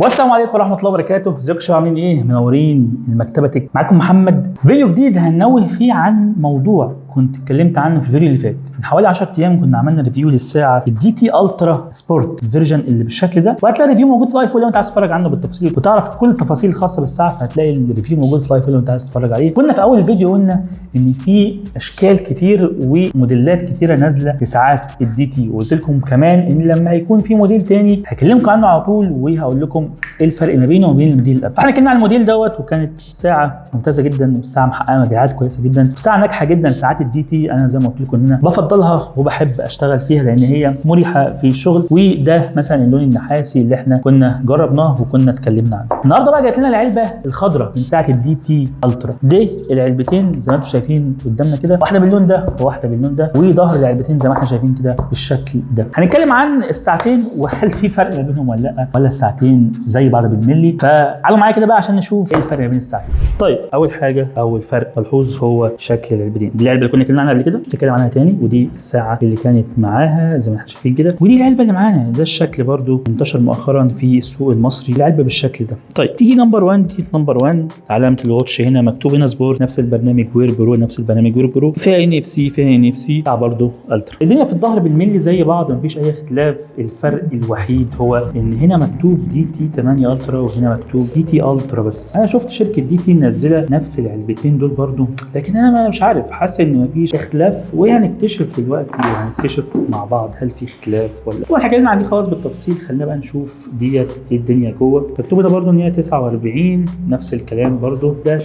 والسلام عليكم ورحمة الله وبركاته. ازيكم يا شباب، عاملين ايه؟ منورين المكتبة تك. معاكم محمد. فيديو جديد هننوه فيه عن موضوع كنت اتكلمت عنه في الفيديو اللي فات. من حوالي 10 ايام كنا عملنا review للساعة ال DT Ultra Sport ال version اللي بالشكل ده، وهتلاقي review موجود في ال i فوق لو انت عايز تتفرج عنه بالتفصيل وتعرف كل التفاصيل الخاصة بالساعه، فهتلاقي ال review موجود في ال i فوق لو انت عايز تتفرج عليه. كنا في اول الفيديو قلنا ان في اشكال كتير وموديلات كتيرة نازله لساعات ال DT، وقلت لكم كمان ان لما هيكون في موديل تاني هكلمكم عنه على طول وهقول لكم ايه الفرق ما بينه وبين الموديل اللي قبل. فاحنا اتكلمنا عن الموديل دوت، وكانت الساعة ممتازة جدا والساعة محققة مبيعات كويسة جدا، ساعة ناجحة جدا. ساعات ال DT انا زي ما قلت لكم ان انا بفضلها وبحب اشتغل فيها لان هي مريحه في الشغل، وده مثلا اللون النحاسي اللي احنا كنا جربناه وكنا اتكلمنا عنه. النهارده بقى جات لنا العلبة الخضراء من ساعة ال DT Ultra. دي العلبتين زي ما انتم شايفين قدامنا كده، واحدة باللون ده وواحدة باللون ده، وظهر العلبتين زي ما احنا شايفين كده بالشكل ده. هنتكلم عن الساعتين وهل في فرق ما بينهم ولا لا، ولا الساعتين زي بعض بالملي. فتعالوا معايا كده بقى عشان نشوف ايه الفرق ما بين الساعتين. طيب، اول حاجه، اول فرق ملحوظ هو شكل العلبتين. دي العلبة اللي كنا اتكلمنا عنها قبل كده، نتكلم عنها تاني، ودي الساعة اللي كانت معاها زي ما احنا شايفين كده، ودي العلبة اللي معانا. ده الشكل برده انتشر مؤخرا في السوق المصري، العلبة بالشكل ده. طيب، تيجي number 1، دي number 1، علامة ال watch هنا مكتوب هنا sport، نفس البرنامج Wear Pro، نفس البرنامج Wear Pro، فيها NFC، فيها NFC برضه Ultra. الدنيا في الظهر بالملي زي بعض، مفيش اي اختلاف. الفرق الوحيد هو ان هنا مكتوب DT 8 Ultra وهنا مكتوب DT Ultra بس. انا شفت شركة DT منزله نفس العلبتين دول برضه، لكن انا مش عارف، حاسس ان مفيش اختلاف، وهنكتشف دلوقتي وهنكتشف مع بعض هل في اختلاف ولا. واحنا اتكلمنا عن دي خلاص بالتفصيل، خلينا بقى نشوف ديت ايه الدنيا جوه. مكتوب ده برضه ان هي 49، نفس الكلام برضه. ده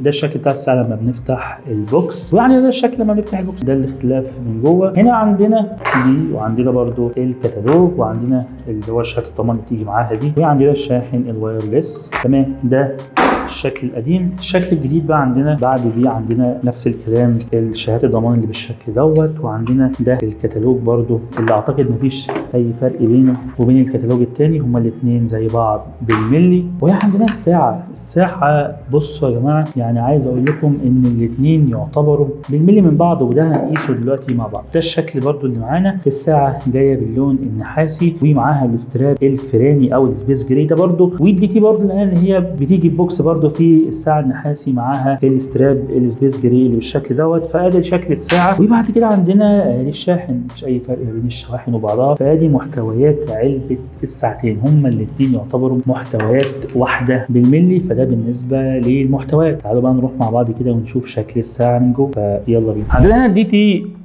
الشكل بتاع الساعة لما بنفتح ال box، ويعني ده الشكل لما بنفتح ال box. ده الاختلاف من جوه. هنا عندنا دي، وعندنا برضه الكتالوج، وعندنا اللي هو شهادة الضمان اللي بتيجي معاها دي، وعندنا الشاحن ال wireless. تمام، ده الشكل القديم. الشكل الجديد بقى عندنا بعد دي، عندنا نفس الكلام، الشهادة الضمان اللي بالشكل دوت، وعندنا ده الكتالوج برضو اللي اعتقد مفيش اي فرق بينه وبين الكتالوج التاني، هما الاثنين زي بعض بالملي. وهي عندنا الساعه. الساعة بصوا يا جماعه، يعني عايز اقول لكم ان الاثنين يعتبروا بالملي من بعض، وده هنقيسه دلوقتي مع بعض. ده الشكل برضو اللي معانا. الساعة جاية باللون النحاسي ومعاها ال strap الفراني او ال space gray ده برضو، وال DT برضو لان هي بتيجي box برضو في الساعة النحاسي معاها ال strap ال space gray اللي بالشكل دوت. فادي شكل الساعه. وبعد كده عندنا الشاحن، مفيش اي فرق ما بين الشواحن وبعضها. فادي محتويات علبة الساعتين، هما الاثنين يعتبروا محتويات واحدة بالملي. فده بالنسبة للمحتويات. تعالوا بقى نروح مع بعض كده ونشوف شكل الساعة من جوه، فيلا بينا. عندنا هنا ال DT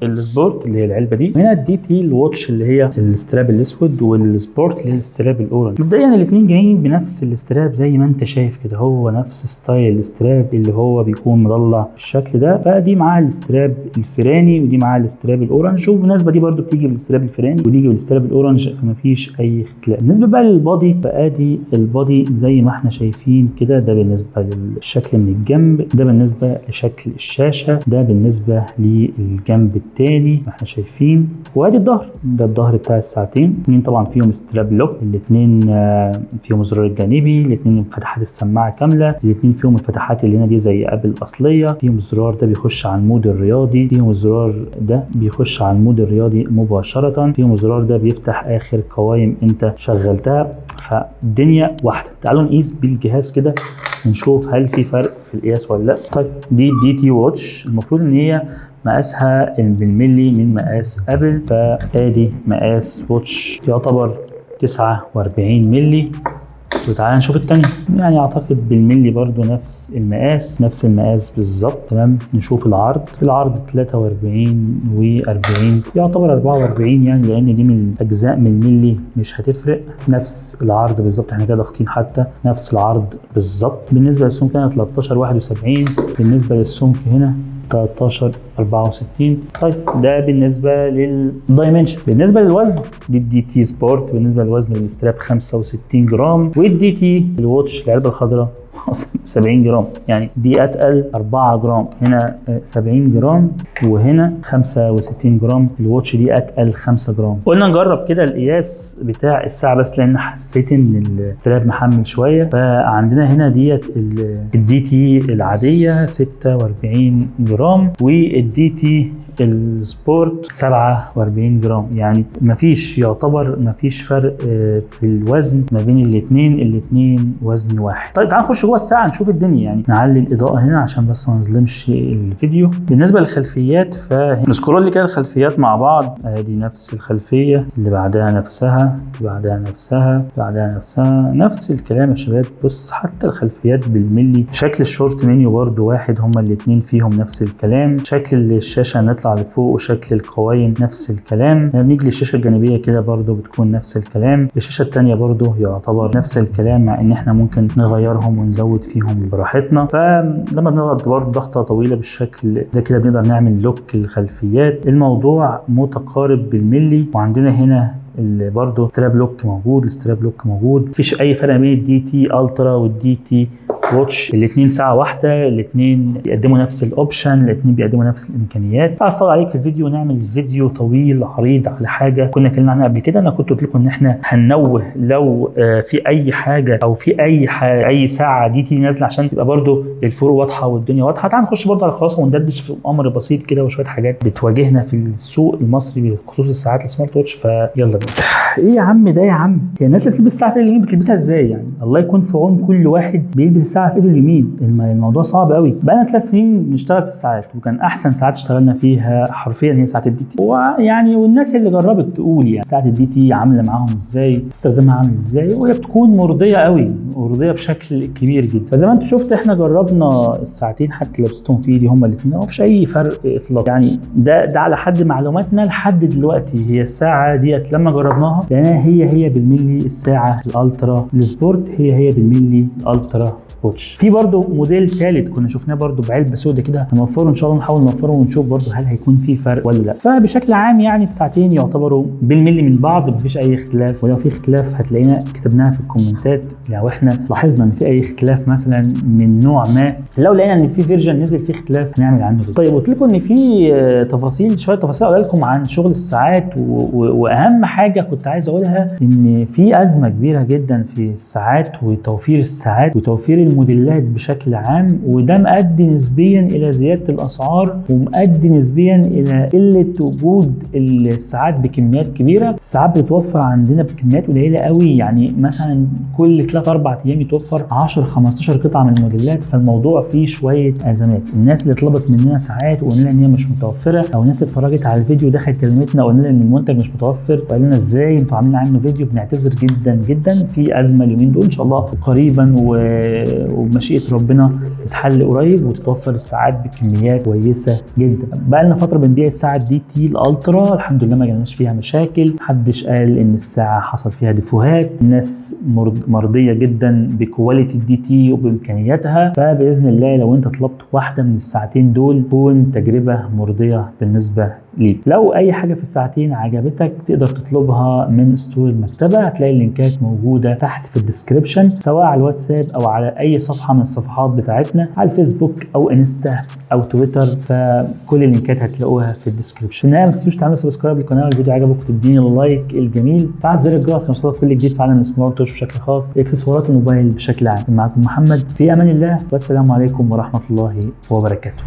ال sport اللي هي العلبة دي، هنا ال DT ال watch اللي هي ال strap الاسود، وال sport اللي هي ال strap ال orange. مبدئيا الاثنين جايين بنفس ال strap زي ما انت شايف كده، هو نفس style ال strap اللي هو بيكون مضلع بالشكل ده. فدي معاها ال strap الفراني ودي معاها ال strap ال orange، وبالمناسبة دي برده بتيجي بال strap الفراني ودي بال strap ال orange، فما فيش اي اختلاف. بالنسبة بقى لل body، فادي ال body زي ما احنا شايفين كده. ده بالنسبة للشكل من الجنب، ده بالنسبة لشكل الشاشة، ده بالنسبة للجنب الثاني ما احنا شايفين، وادي الظهر. ده الظهر بتاع الساعتين. الاثنين طبعا فيهم strap lock، الاثنين فيهم الزرار الجانبي، الاثنين فتحات السماعة كامله، الاثنين فيهم الفتحات اللي هنا دي زي Apple الاصليه، فيهم الزرار ده بيخش على ال mode الرياضي، فيهم الزرار ده بيخش على ال mode الرياضي مباشره، فيهم الزرار ده بيفتح اخر قوائم انت شغلتها. فالدنيا واحده. تعالوا نقيس بالجهاز كده ونشوف هل في فرق في القياس ولا لا. طيب، دي DT watch، المفروض ان هي مقاسها بالملي من مقاس Apple. فادي مقاس watch يعتبر 49 ملي. وتعالى نشوف التانية، يعني اعتقد بالملي برضو نفس المقاس، نفس المقاس بالظبط. تمام، نشوف العرض. العرض 43 و40، يعتبر 44 يعني، لان دي من الاجزاء من الملي مش هتفرق. نفس العرض بالظبط، احنا كده ضاغطين حتى نفس العرض بالظبط. بالنسبة للسمك هنا 13 71، بالنسبة للسمك هنا 13 64. طيب، ده بالنسبة لل dimension. بالنسبة للوزن، دي ال DT Sport، بالنسبة للوزن بال strap 65 جرام، وال DT ال watch العلبة الخضراء 70 جرام، يعني دي اتقل 4 جرام. هنا 70 جرام وهنا 65 جرام، ال watch دي اتقل 5 جرام. قلنا نجرب كده القياس بتاع الساعة بس لان حسيت ان ال strap محمل شويه. فعندنا هنا ديت ال DT العادية 46 جرام. جرام، وال DT ال Sport 47 جرام. يعني مفيش، يعتبر مفيش فرق في الوزن ما بين الاثنين، الاثنين وزن واحد. طيب تعال نخش جوه الساعة نشوف الدنيا، يعني نعلي الاضاءة هنا عشان بس ما نظلمش الفيديو. بالنسبة للخلفيات فن scroll كده الخلفيات مع بعض، ادي نفس الخلفية، اللي بعدها نفسها، اللي بعدها نفسها، اللي بعدها نفسها، نفس الكلام يا شباب. بص حتى الخلفيات بالملي، شكل ال short menu برضو واحد، هما الاثنين فيهم نفس الكلام. شكل الشاشة نطلع لفوق وشكل القوائم نفس الكلام. لما بنيجي للشاشه الجانبية كده برضو بتكون نفس الكلام. الشاشة الثانية برضو يعتبر نفس الكلام، مع ان احنا ممكن نغيرهم ونزود فيهم براحتنا. فلما بنضغط برضو ضغطه طويلة بالشكل ده كده بنقدر نعمل lock الخلفيات. الموضوع متقارب بالملي. وعندنا هنا اللي برضه strap lock موجود، ال strap lock موجود، مفيش اي فرق بين ال DT Ultra وال DT Watch، الاثنين ساعة واحدة، الاثنين بيقدموا نفس ال option، الاثنين بيقدموا نفس الامكانيات. عايز اطول عليك في الفيديو ونعمل فيديو طويل عريض على حاجة كنا اتكلمنا عنها قبل كده. انا كنت قلت لكم ان احنا هننوه لو في اي حاجة او في اي ساعة DT نازله، عشان تبقى برضو الفروق واضحة والدنيا واضحة. تعال نخش برضو على الخلاصة وندردش في امر بسيط كده وشوية حاجات بتواجهنا في السوق المصري بخصوص الساعات ال smart watch. فيلا بينا. ايه يا عم ده يا عم؟ هي الناس اللي بتلبس الساعة في اليمين بتلبسها ازاي يعني؟ الله يكون في عون كل واحد بيلبس الساعة في ايده اليمين، الموضوع صعب قوي. بقى لنا 3 سنين بنشتغل في الساعات، وكان احسن ساعات اشتغلنا فيها حرفيا هي ساعة ال DT. ويعني والناس اللي جربت تقول يعني ساعة ال DT عامله معاهم ازاي، استخدامها عامل ازاي، وهي بتكون مرضية قوي، مرضية بشكل كبير جدا. فزي ما انتم شفت احنا جربنا الساعتين، حتى لبستهم في ايدي هما الاثنين ما فيش اي فرق اطلاقا. يعني ده على حد معلوماتنا لحد دلوقتي، هي الساعة ديت لما جربناها لقيناها هي هي بالملي الساعة ال Ultra ال Sport، هي هي بالملي ال Ultra Watch. في برضو موديل ثالث كنا شفناه برضو بعلبه سودا كده، هنوفره ان شاء الله، نحاول نوفره ونشوف برضو هل هيكون في فرق ولا لا. فبشكل عام يعني الساعتين يعتبروا بالملي من بعض، مفيش اي اختلاف، ولو في اختلاف هتلاقينا كتبناها في الكومنتات. لو احنا لاحظنا ان في اي اختلاف مثلا من نوع ما، لو لقينا ان في version نزل فيه اختلاف هنعمل عنه فيديو. طيب قلت لكم ان في تفاصيل، شوية تفاصيل اقولها لكم عن شغل الساعات، واهم حاجة كنت عايز اقولها ان في ازمة كبيرة جدا في الساعات وتوفير الساعات وتوفير الموديلات بشكل عام، وده مؤدي نسبيا الى زيادة الاسعار، ومؤدي نسبيا الى قلة وجود الساعات بكميات كبيرة. الساعات بتتوفر عندنا بكميات قليله قوي، يعني مثلا كل 3 4 ايام يتوفر 10 15 قطعه من الموديلات، فالموضوع فيه شوية ازمات. الناس اللي طلبت مننا ساعات وقلنا ان هي مش متوفرة، او الناس اتفرجت على الفيديو ودخلت كلمتنا وقلنا ان المنتج مش متوفر وقال لنا ازاي انتوا عاملين عنه فيديو، بنعتذر جدا جدا. في ازمة اليومين دول، ان شاء الله قريبا وبمشيئه ربنا تتحل قريب وتتوفر الساعات بكميات كويسة جدا. بقى لنا فترة بنبيع الساعة DT ال Ultra، الحمد لله ما جالناش فيها مشاكل، محدش قال ان الساعة حصل فيها ديفوهات، الناس مرضية جدا ب quality ال DT وبامكانياتها. فباذن الله لو انت طلبت واحدة من الساعتين دول تكون تجربه مرضية بالنسبة ليك. لو اي حاجة في الساعتين عجبتك تقدر تطلبها من store المكتبة، هتلاقي اللينكات موجودة تحت في ال description، سواء على الواتساب او على اي صفحة من الصفحات بتاعتنا على الفيسبوك او انستا او تويتر، فكل اللينكات هتلاقوها في ال description. في النهاية ما تنسوش تعملوا subscribe للقناة، لو الفيديو عجبك وتديني ال like الجميل، فعل زر الجرس عشان يوصلك كل جديد في عالم ال smart watch بشكل خاص، اكسسوارات الموبايل بشكل عام. معكم محمد، في امان الله، والسلام عليكم ورحمة الله وبركاته.